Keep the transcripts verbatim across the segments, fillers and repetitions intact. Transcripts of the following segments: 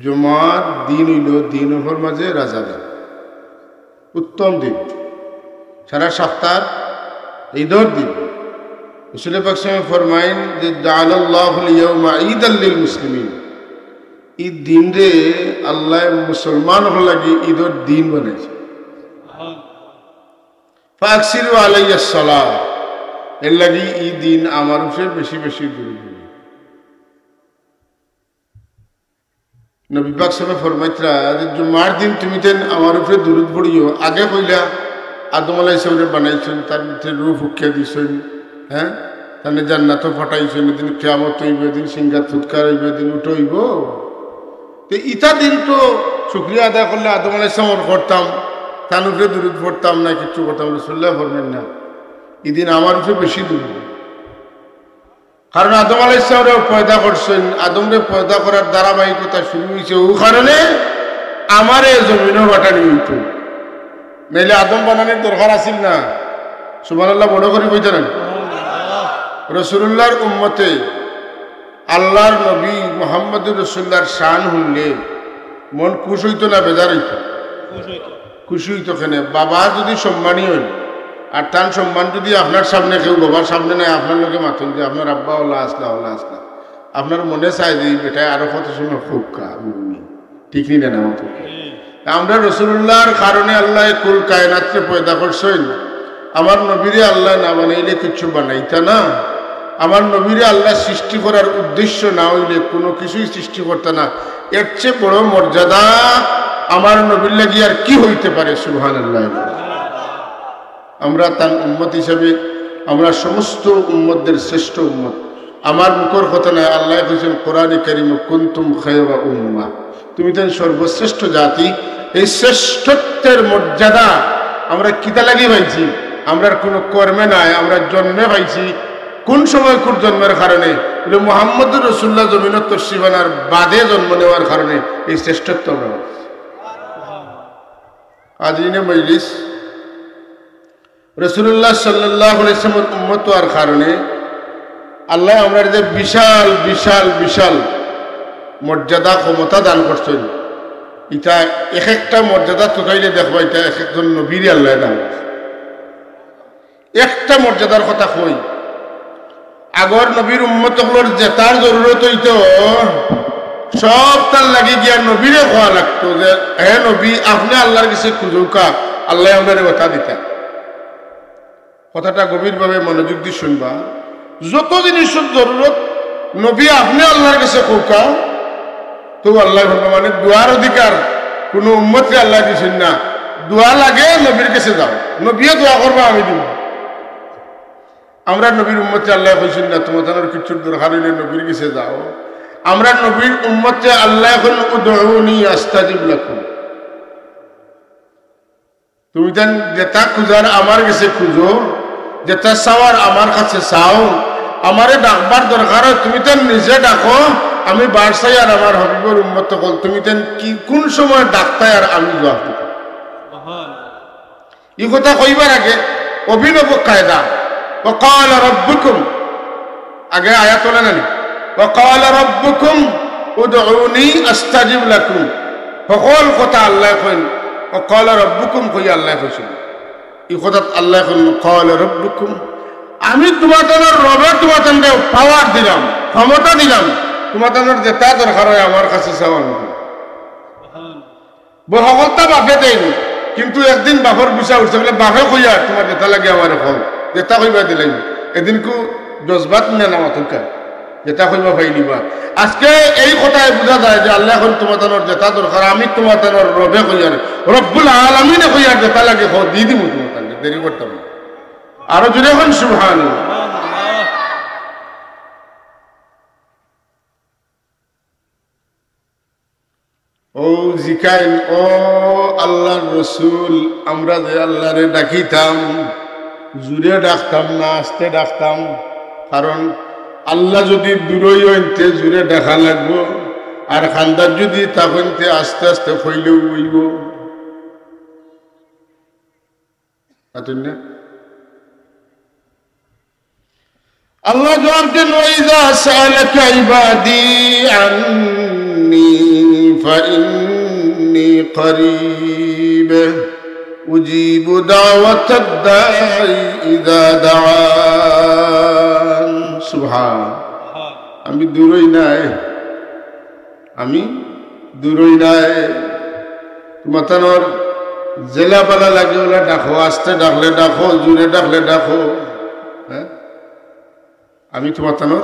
জুমার দিন অইলো দিন অকলর মাঝে রাজা দিন, উত্তম দিন, সারা সপ্তাহর ঈদর দিন। রসুল পাক সাল্লাল্লাহু আলাইহি ওয়াসাল্লাম ফরমাইন যে, "জাআলাল্লাহুল ইয়াওমা ঈদাল লিল মুসলিমিন।" ই দিনরে আল্লায় মুসলমান অকলর লাগি ঈদর দিন বানাইছে। "ফাআকসিরু আলাইয়াস সালাহ", এর লাগি ই দিন আমার উপরে বেশি বেশি দুরুদ পড়িও। নবী পাক সাল্লাল্লাহু আলাইহি ওয়াসাল্লাম ফরমাইতরা যে, "জুমার দিন তুমিতাইন আমার উপরে দুরুদ পড়িও।" আগে কইলা, আদম আলাইহিস সালামরে বানাইছইন, তার ভিতরে রূহ ফুকিয়া দিছইন, হ্যাঁ, তানে জান্নাতো পাঠাইছইন, এদিন কিয়ামত অইবো, এদিন সিংহাত ফুৎকার অইবো, এদিন উঠা অইবো। তে ইতা দিন তো শুকরিয়া আদায় করলে আদম আলাইহিস সালামর করতাম, তান উপরে দুরুদ পড়তাম না, কিচ্ছু করতাম না। রাসুলুল্লায় ফরমাইন না, "ইদিন আমার উপরে বেশি দুরুদ।" কারণ আদম আলাইহিস সালামরে পয়দা করছইন, আদমরে পয়দা করার ধারাবাহিকতা শুরু অইছে অউ কারণে আমারে জমিনো পাঠানি অইতো, নাইলে আদম বানানির দরকার আছিল না। সুবহানাল্লাহ বড় করি কইতা নায়? রাসুলুল্লাহর উম্মতে আল্লাহর নবী মুহাম্মদুর রাসুলুল্লাহর শান হুনলে মন খুশ অইতো না বেজার অইতো? খুশ অইতো। কেনে? বাবা যুদি সম্মানী অইন, আর তান সম্মান যুদি আপনার সামনে কেউ, বাবার সামনে নায়, আপনার লগে মাতইন যে, "আপনার আব্বা অলা আছলা, অলা আছলা।" আপনার মনে চায় যে ই বেটায় আরো কত সময় কউক্কা, ঠিক নি না, না মাতউক্কা? আমরা রাসুলুল্লাহর কারণে আল্লায় কুল কায়নাতরে পয়দা করছইন। আমার নবীরে আল্লায় না বানাইলে কিচ্ছু বানাইতা না। আমার নবীরে আল্লায় সৃষ্টি করার উদ্দেশ্য না অইলে কুনু কিছুই সৃষ্টি করতা না। এর চেয়ে বড় মর্যাদা আমার নবীর লাগি আর কি অইতে পারে? সুবহানাল্লাহ। আমরা তান উম্মত হিসাবে আমরা সমস্ত উম্মতদের শ্রেষ্ঠ উম্মত। আমার মুখর কথা নায়, আল্লায় কইছইন কোরআনে কারীমো, "কুনতুম খায়রা উম্মাহ", তুমিতাইন সর্বশ্রেষ্ঠ জাতি। এই শ্রেষ্ঠত্বের মর্যাদা আমরা কিতা লাগি পাইছি? আমরার কুনু কর্মে নায়, আমরা জন্মে পাইছি। কুন সময় কুন জন্মের কারণে? বলে, মুহাম্মদুর রাসুলুল্লাহ জমিনো তশরিফ আনার বাদে জন্ম নেওয়ার কারণে এই শ্রেষ্ঠত্ব আমরা পাইছি। হাজিরিনে মজলিস, রাসুলুল্লাহ সাল্লাল্লাহু আলাইহি ওয়াসাল্লামর উম্মত অওয়ার কারণে আল্লায় আমরারে যে বিশাল, বিশাল, বিশাল মর্যাদা, ক্ষমতা দান করছইন, ইতা এক একটা মর্যাদা তুকাইলে দেখবা, ইতা এক একজন নবীরে আল্লায় দান করছইন। একটা মর্যাদার কথা কই, আগর নবীর উম্মত অকলর যেতার জরুরত অইতো, সব তার লাগি গিয়া নবীরে কওয়া লাগতো যে, "হে নবী, আপনে আল্লাহর গেছে খুজউক্কা, আল্লায় আপনারে অতা দিতা।" কথাটা গভীরভাবে মনোযোগ দি শুনবা। যত জিনিসর জরুরত, নবী আপনে আল্লাহর গেছে কউক্কা, তো আল্লায় বলবা, মানে, দোয়ার অধিকার কুনু উম্মতরে আল্লায় দিছইন না। দোয়া লাগে, নবীর গেছে যাও, নবীয়ে দোয়া করবা, আমি দিমু। আমরার নবীর উম্মতরে আল্লায় কইছইন না, তুমাতানর কিচ্ছুর দরকার অইলে নবীর গেছে যাও। আমরার নবীর উম্মতরে আল্লায় কইন, "উদউনি আস্তাজিব লাকুম।" তুমিতাইন যেতা খুজার আমার গেছে খুজো, যেতা চাওয়ার আমার কাছে চাও। আমারে ডাকবার দরকার অয়, তুমিতাইন নিজে ডাকো, আমি বার চাইয়ার আমার হাবিবর উম্মত অকল, তুমিতাইন কি কুন সময় ডাকতায় আর আমি জবাব দিতাম। ই কথা কইবার আগে অভিনব কায়দা, "ওয়া ক্বালা রাব্বুকুম", আগে আয়াত অইলো না নি? "ওয়া ক্বালা রাব্বুকুম উদউনি আস্তাজিব লাকুম।" হকল কথা আল্লায় কইন, "ওয়া ক্বালা রাব্বুকুম" কইয়া আল্লায় কইছইন। ই কথাত আল্লায় কইন, "ক্বালা রাব্বুকুম", আমি তুমাতানর রবে তুমাতানরে power দিলাম, ক্ষমতা দিলাম, তুমাতানর যেতা দরকার অয় আমার কাছে চাও, আমি দিমু। বউ হকলতা বাপে দেইন, কিন্তু একদিন বাপর গুছা উঠছে বলে, "বাপে কইয়ার তুমার যেতা লাগে আমারে কও, যেতা কইবা দিলাইমু।" এদিনকু জজবাত নিয়া না মাতুক্কা, যেতা কইবা পাইলিবা। আজকে এই কথায় বুঝা যায় যে আল্লায় কইন তুমাতানর যেতা দরকার, আমি তুমাতানর রবে কইয়ার, রব্বুল আলামিনে কইয়ার, "যেতা লাগে কও, দি দিমু তুমাতানরে, দেরি করতাম না।" আরো জোরে কইন সুবহানাল্লাহ। অউ জিকাইন, "ও আল্লাহর রসুল, আমরা যে আল্লাহরে ডাকিতাম, জুরে ডাকতাম না, আস্তে ডাকতাম? কারণ আল্লাহ যুদি দূরই অইন তে জুরে ডাকা লাগবো, আর কান্দাত যুদি থাকইন তে আস্তে আস্তে কইলেউ অইবো।" মাতুন না? আল্লায় জবাব দেন, "ওয়া ইযা সাআলাকা ইবাদি আন্নী فإني قريب أجيب دعوة الداع إذا دعان। সুবহান। আমি দূরই নাই, আমি দূরই নাই। তুমাতানর যেলা বালা লাগে ওলা ডাকো, আস্তে ডাকলে ডাকো, জুরে ডাকলে ডাকো, হ্যাঁ? আমি তুমাতানর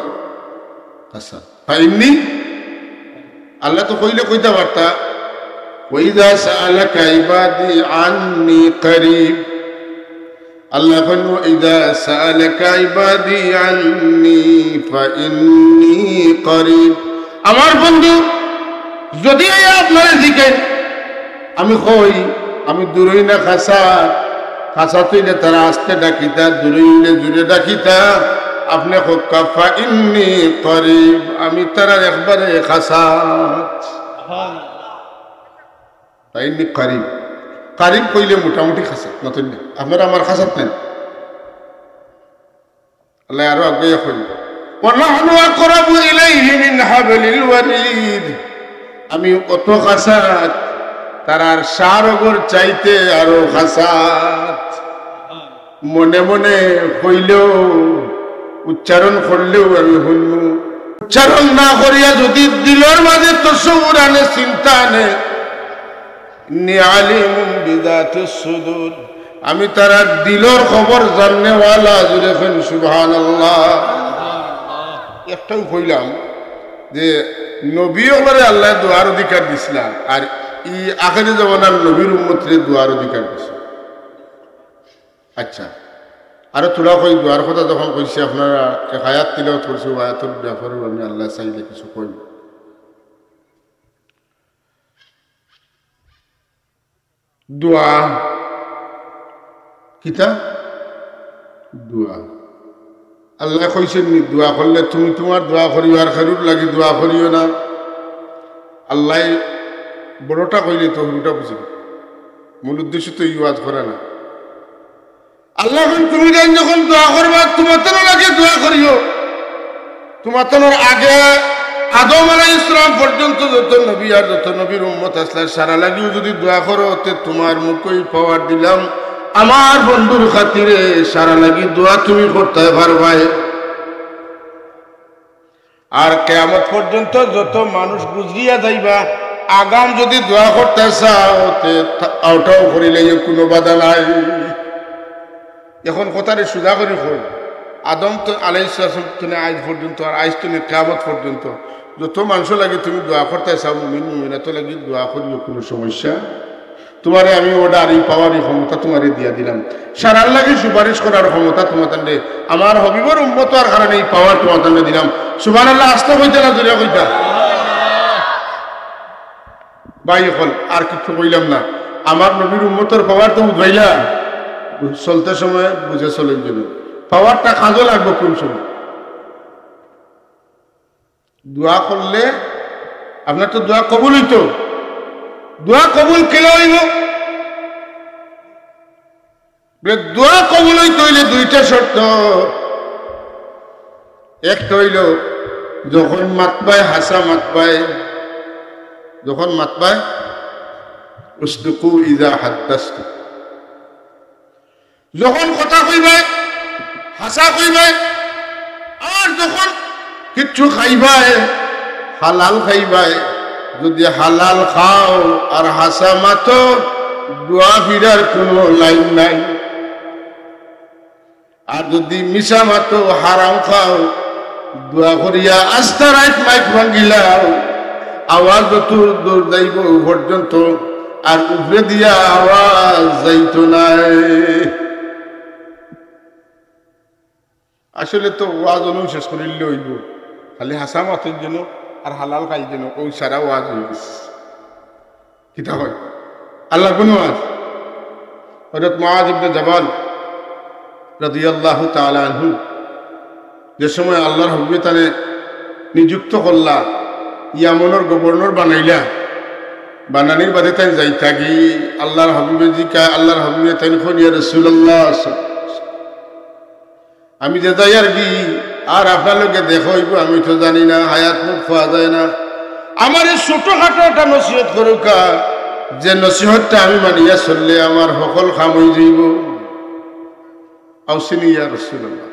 কাছা। ফাইন্নি, আল্লায় তো কইলে কইতা পারতা, "ওয়াইদা সাআলাকা ইবাদি আন্নি করিব।" আল্লায় কইন, "ওয়াইদা সাআলাকা ইবাদি আন্নি ফাইন্নি করিব।" আমার বন্দা যুদি আইয়া আপনারে জিকাইন, আমি কই, আমি দূরই না কাছাত। কাছাত অইলে তারা আস্তে ডাকিতা, দূরই অইলে জুরে ডাকিতা। আপনে কউক্কা, "ফাইন্নি করিব", আমি তারার একবারে কাছাত। ফাইন্নি করিব। করিব কইলে মোটামুটি কাছাত, মাতইন না? আপনারা আমার কাছাত নানি? আল্লায় আরো আগে কইন, "ওয়া নাহনু আকরাবু ইলাইহি মিন হাবলিল ওয়ারিদ।" আমি অত কাছাত, তারার সারগর চাইতে আরো কাছাত। মনে মনে কইলেও, উচ্চারণ করলেও আমি হুনমু। উচ্চারণ না করিয়া যুদি দিলর মাঝে তসব্বুর আনে, চিন্তা আনে, "ইন্নী আলিমুন বিযাতিস সুদূর", আমি তারার দিলর খবর জাননেওয়ালা। জুরে কইন সুবহানাল্লাহ। একটাউ কইলাম যে নবী অকলরে আল্লায় দোয়ার অধিকার দিছলা, আর ই আখেরি জমানার নবীর উম্মতরে দোয়ার অধিকার দিছলা। আচ্ছা, আরো থুড়া কই, দোয়ার কথা যখন কইছি, আপনারা এক আয়াত তিলাওয়াত করছি, ও আয়াতর ব্যাপারেও আমি আল্লায় চাইলে কিছু কইমু। দোয়া। কিতা? দোয়া। আল্লায় কইছইন নি, দোয়া করলে তুমি তুমার দোয়া করিও, আর কেউর লাগি দোয়া করিও না। আল্লায় বড়টা কইলে তো হুরুটা বুঝিবা। মূল উদ্দেশ্য তো ই ওয়াজ করা না। আল্লায় কইন, তুমি যেন যখন দোয়া করবা, তুমাতানর আগে দোয়া করিও। তুমাতানর আগে আদম আলাইহিস সালাম পর্যন্ত যত নবী আর যত নবীর উম্মত আছলা, সারা লাগিও যুদি দোয়া করো, তে তুমার মুখো ই পাওয়ার দিলাম, আমার বন্দার খাতিরে সারা লাগি দোয়া তুমি করতায় পারবায়। আর কিয়ামত পর্যন্ত যত মানুষ গুজরিয়া যাইবা, আগাম যুদি দোয়া করতায় চাও, তে তা-, ওটাও করিলাইও, কুনু বাধা নাই। এখন কথারে সুজা করি কই, আদম তো আলাইহিস সালাম তনে আইজ পর্যন্ত, আর আইজ তনে কিয়ামত পর্যন্ত যত মানষর লাগি তুমি দোয়া করতায় চাও, মুমিন মুমিনাতর লাগি দোয়া করিও, কুনু সমস্যা। তুমারে আমি order, ই power, ই ক্ষমতা তুমারে দিয়া দিলাম। সারার লাগি সুপারিশ করার ক্ষমতা তুমাতানরে, আমার হাবিবর উম্মত অওয়ার কারণে ই power তুমাতানরে দিলাম। সুবহানাল্লাহ, আস্তে কইতা না জুরে কইতা? ভাই অকল, আর কিচ্ছু কইলাম না। আমার নবীর উম্মতর power তো বুঝাইলা, চলতে সময় বুঝে চলেন যেন। Powerটা কাজো লাগবো কুন সময়? দোয়া করলে আপনার তো দোয়া কবুল অইতো। দোয়া কবুল কিলা অইবো? বলে, দোয়া কবুল অইতো অইলে দুইটা শর্ত। একটা অইলো, যখন মাতবায়, হাছা মাতবায়, যখন মাতবায়, উসদুকু ইজা হাদ্দাসতু, যখন কথা কইবায়, হাছা কইবায়, আর যখন কিচ্ছু খাইবায়, হালাল খাইবায়। যুদি হালাল খাও আর হাছা মাতো, দোয়া ফিরার কুনু লাইন নাই। আর যুদি মিছা মাতো, হারাম খাও, দোয়া করিয়া আস্তা রাইত মাইক ভাঙ্গিলাও, আওয়াজ যত দূর যাইবো পর্যন্ত, আর উপরে দিয়া আওয়াজ যাইতো নায়। আসলে তো ওয়াজ অনো শেষ করিলে অইবো, খালি হাছা মাতইন যেন আর হালাল খাইন যেন, অউ সারা ওয়াজ অইগেছে। কিতা কয়? আল্লাহর কুনু ওয়াজ? হযরত মুআজ ইবনে জাবাল রাদিয়াল্লাহু তাআলা আনহু যে সময় আল্লাহর হাবিবে তানে নিযুক্ত করলা, ইয়ামনর গভর্নর বানাইলা, বানানির বাদে তাইন যাইতাগি, আল্লাহর হাবিবে জিকায়, আল্লাহর হাবিবে তাইন কইন, "ইয়া রাসূলুল্লাহ, আমি যে যাইয়ারগি, আর আপনার লগে দেখা অইবো আমি তো জানি না, হায়াত মুখ পাওয়া যায় না।" আমারে ছোটখাটো একটা নসিহত করউক্কা, যে নসিহতটা আমি মানিয়া চললে আমার হকল কাম অইযাইবো। আউসিনি ইয়া রাসূলুল্লাহ,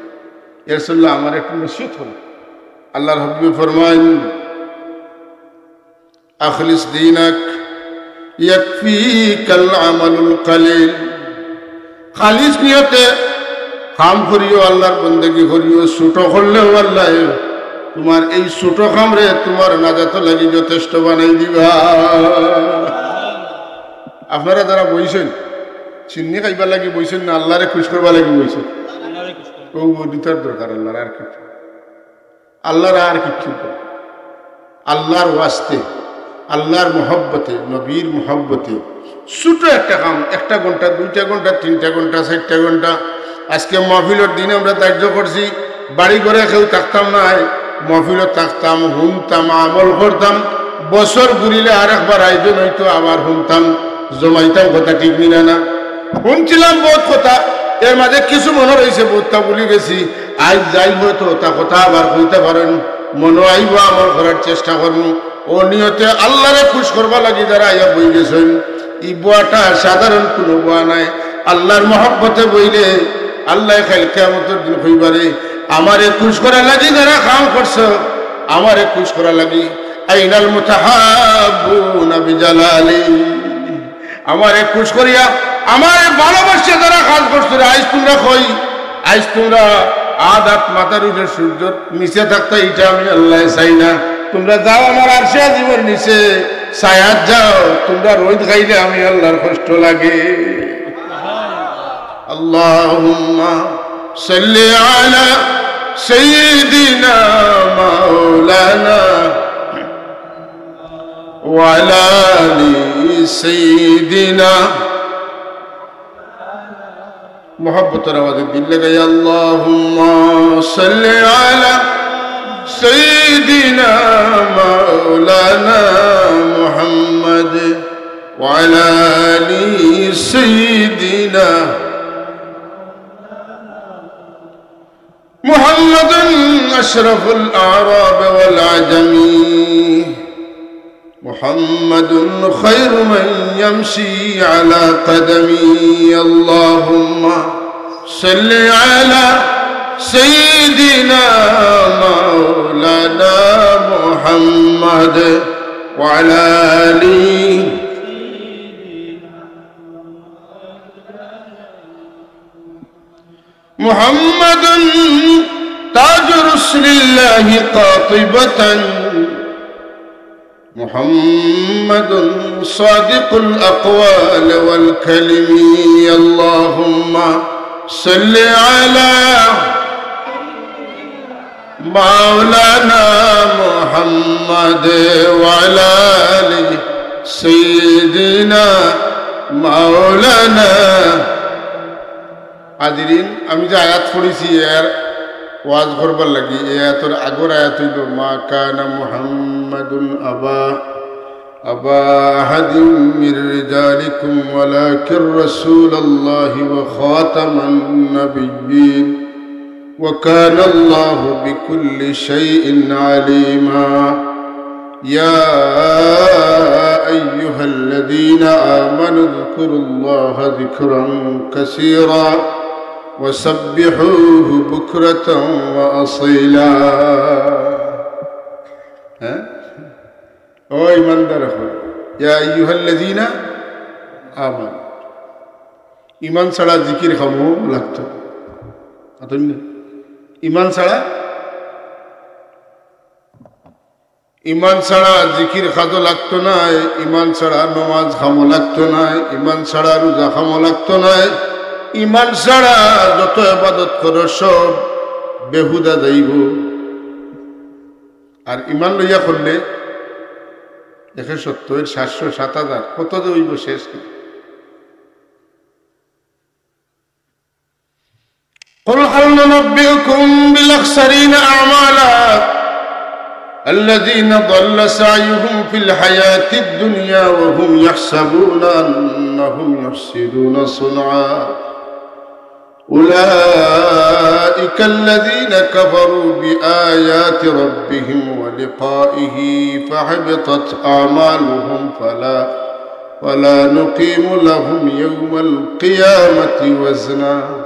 ইয়া রাসূলুল্লাহ, আমারে একটু নসিহত করো। আল্লাহর হাবিবে ফরমাইন, "আখলিস দীনাক ইয়াকফিকাল আমালুল কালিল।" খালিস নিয়তে কাম করিও, আল্লাহর বন্দেগি করিও, ছোট করলেও আল্লায় তুমার এই ছোট কামরে তুমার নাজাত লাগি যথেষ্ট বানাই দিবা। আপনারা যারা বইছইন, চিন্নি খাইবার লাগি বইছইন না, আল্লাহরে খুশ করবার লাগি বইছইন? অউ দুইটার দরকার আল্লাহর, আর কিচ্ছু। আল্লাহর আর কিচ্ছু না। আল্লাহর ওয়াস্তে, আল্লাহর মহব্বতে, নবীর মহব্বতে ছোট একটা কাম, একটা ঘন্টা, দুইটা ঘন্টা, তিনটা ঘন্টা, চাইরটা ঘন্টা, আজকে মাহফিলর দিন আমরা ধার্য করছি, বাড়ি ঘরে কেউ থাকতাম নায়, মাহফিলো থাকতাম, হুনতাম, আমল করতাম। বছর ঘুরিলে আরেকবার আয়োজন অইতো, আবার হুনতাম, জমাইতাম। কথা ঠিক নি না? না, হুনছিলাম বউত কথা, এর মাঝে কিছু মনো রইছে, বউততা ভুলি গেছি। আইজ যাই হয়তো অতা কথা আবার কইতা পারইন, মনো আইবো, আমল করার চেষ্টা করমু। অউ নিয়তে আল্লাহরে খুশ করবার লাগি যারা আইয়া বই গেছইন, ই বওয়াটা সাধারণ কুনু বওয়া নায়। আল্লাহর মহব্বতে বইলে আল্লায় কাইল কিয়ামতর দিন কইবা রে, "আমারে খুশ করার লাগি যারা কাম করছো, আমারে খুশ করার লাগি, আইনাল মুতাহাব্বুনা বিজালালি।" আমারে খুশ করিয়া, আমারে ভালোবাসিয়া যারা কাজ করছো রে, আইজ তুমরা কই, আইজ তুমরা আধ আত মাথার উপরে সূর্যর নিচে থাকতা, ইটা আমি আল্লায় চাই না। তুমরা যাও আমার আরশে আজিমর নিচে ছায়াত যাও, তুমরা রইদ খাইলে আমি আল্লাহর কষ্ট লাগে। আল্লাহুম্মা সাল্লি আলা সাইয়্যিদিনা মাওলানা ওয়া আলা আলি সাইয়্যিদিনা। মহব্বতর আওয়াজে দিল লাগাই, আল্লাহুম্মা সাল্লি আলা সাইয়্যিদিনা মাওলানা মুহাম্মদ ওয়া আলা আলি সাইয়্যিদিনা محمد أشرف الأعراب والعجم، محمد خير من يمشي على قدمه. اللهم صل على سيدنا مولانا محمد وعلى آله. محمد تاج رسل الله قاطبة، محمد صادق الأقوال والكلم. اللهم صل على مولانا محمد وعلى آل سيدنا مولانا. হাজিরিন, আমি যে আয়াত পড়ছি এর ওয়াজ করবার লাগি, এই আয়াতর আগর আয়াত অইলো, "মা কানা মুহাম্মাদুন আবা, আবা আহাদিম মির রিজালিকুম ওয়ালাকিন রাসূলুল্লাহি ওয়া খাতামান নাবিয়্যিন ওয়া কানাল্লাহু বিকুল্লি শাইইন আলিমা।" يا أيها الذين آمنوا اذكروا الله ذكرا كثيرا وسبحوه بكرة وأصيلا. হ্যাঁ? ও ইমানদার অকল, ইয়া আইয়ুহাল্লাযীনা আমানু। ইমান ছাড়া জিকির কামো লাগতো না। আতইন না? ইমান ছাড়া ইমান ছাড়া জিকির কাজো লাগতো নায়, ইমান ছাড়া নমাজ কামো লাগতো নায়, ইমান ছাড়া রোজা কামো লাগতো নায়, ইমান ছাড়া যত ইবাদত করো সব বেহুদা যাইবো। আর ইমান লইয়া করলে একে সত্তর, সাতশো, সাত হাজার, কত যে অইবো শেষ কি। قل هل ننبئكم بالأخسرين أعمالا الذين ضل سعيهم في الحياة الدنيا وهم يحسبون أنهم يحسنون صنعا أولئك الذين كفروا بآيات ربهم ولقائه فحبطت أعمالهم فلا، فلا نقيم لهم يوم القيامة وزنا.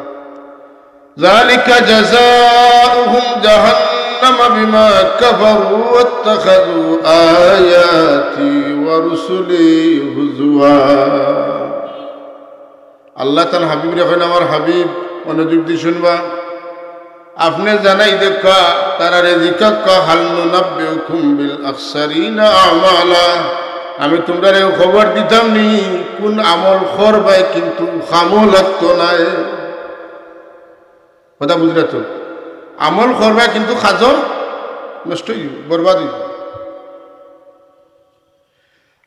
ذلك جزاؤهم جهنم بما كفروا واتخذوا آياتي ورسلي هزوا। আল্লাহ তান হাবিবরে কইন, "আমার হাবিব, মনোযোগ দি শুনবা, আপনে জানাই দেউক্কা, তারারে জিকাউক্কা, হাল নুনাব্বিউকুম বিল আখসারিনা আমালা, আমি তুমরারে খবর দিতাম নি, কুন আমল করবায় কিন্তু কামো লাগতো নায়।" কথা বুঝরা তো? আমল করবায় কিন্তু কাজো নষ্ট অইযিবো, বরবাদ অইযিবো।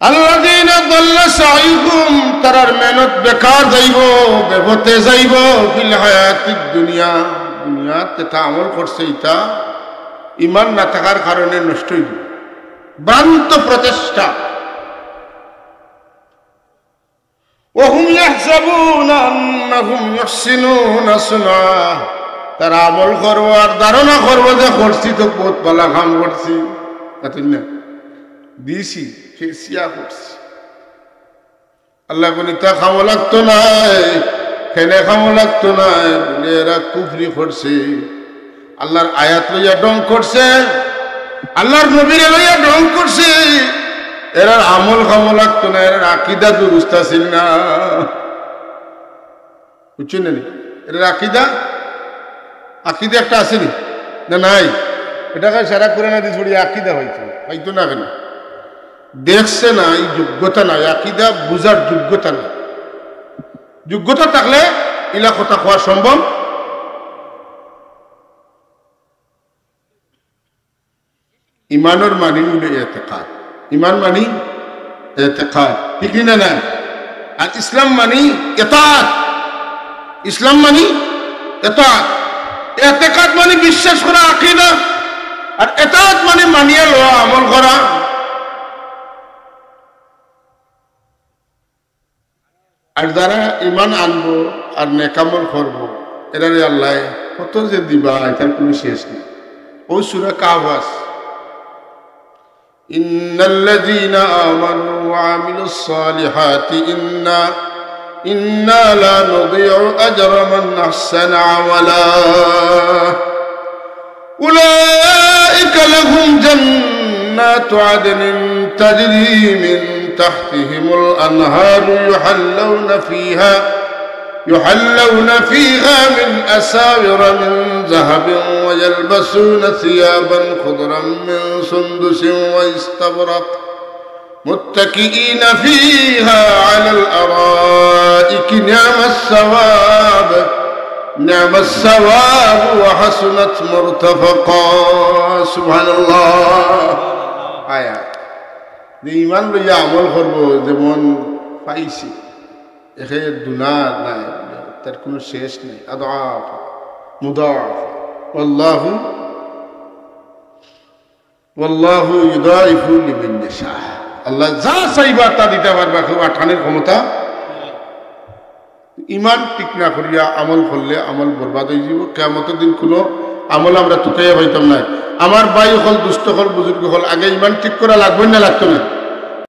আল্লাযীনা দাল্লা সাইহুম, তারার মেহনত বেকার যাইবো, বেপথে যাইবো, ফিল হায়াতিদ দুনিয়া, দুনিয়াত যেতা আমল করছে ইতা ইমান না থাকার কারণে নষ্ট অইযিবো। ভ্রান্ত প্রচেষ্টা। ওয়া হুম ইয়াহসাবুনা আন্নাহুম ইউহসিনুনা সুনআ। তারা আমল করবো আর ধারণা করবো যে করছি তো বউত ভালা কাম করছি। এতই না? দিছি, ফেসিয়া করছি। আল্লায় কইন, "ইতা কামো লাগতো নায়, কেনে কামো লাগতো নায়?" বলে, এরা কুফরি করছে। আল্লার আয়াত লইয়া ঢং করছে, আল্লার নবীরে লইয়া ঢং করছে। এরার আমল কামো লাগতো না, এরার আকিদা দুরুস্ত আছিল না। বুঝছইন না নি? এরার আকিদা, আকিদা একটা আছে নি? না, নাই। এটাকে সারা কোরআন হাদিস পড়ি আকিদা পাইতো, পাইতো না কেনে? দেখছে না, এই যোগ্যতা নাই, আকিদা বুঝার যোগ্যতা নাই। যোগ্যতা থাকলে ইলা কথা কওয়া সম্ভব। ইমানর মানি অইলো এতেকাদ। ইমান মানি এতেকাদ, ঠিক নি না? না, আর ইসলাম মানি এতাআত। ইসলাম মানি এতাআত। এতেকাদ মানি বিশ্বাস করা, আকিদা, আর এতাআত মানি মানিয়া লওয়া, আমল করা। আর যারা ইমান আনবো আর নেকামল করবো, এরারে আল্লায় কত যে দিবা, ইতার কুনু শেষ নাই। অউ সূরা কাহফ আছে, إن الذين آمنوا وعملوا الصالحات إنا، إنا لا نضيع أجر من أحسن عملا। أولئك لهم جنات عدن تجري من تحتهم الأنهار يحلون فيها، يحلون فيها من أساور من ذهب ويلبسون ثيابا خضرا من سندس واستبرق متكئين فيها على الأرائك نعم الثواب، نعم الثواب وحسنت مرتفقا। সুবহানাল্লাহ। আয়াত। যে ইমান লইয়া আমল করবো, যেমন পাইছি, একে দুনা নাই, তার কুনু শেষ নাই। আদআফ মুদাআফা। ওয়াল্লাহু ওয়াল্লাহু ইউদাইফু লিমান ইয়াশা। আল্লায় যা চাইবা তা দিতা পারবা, কেউ আটকানির ক্ষমতা। ইমান ঠিক না করিয়া আমল করলে আমল বরবাদ অইযিবো। কিয়ামতর দিন কুনু আমল আমরা তুকাইয়া পাইতাম নায়। আমার ভাই অকল, দুস্ত অকল, বুজুর্গ অকল, আগে ইমান ঠিক করা লাগবো না লাগতো না?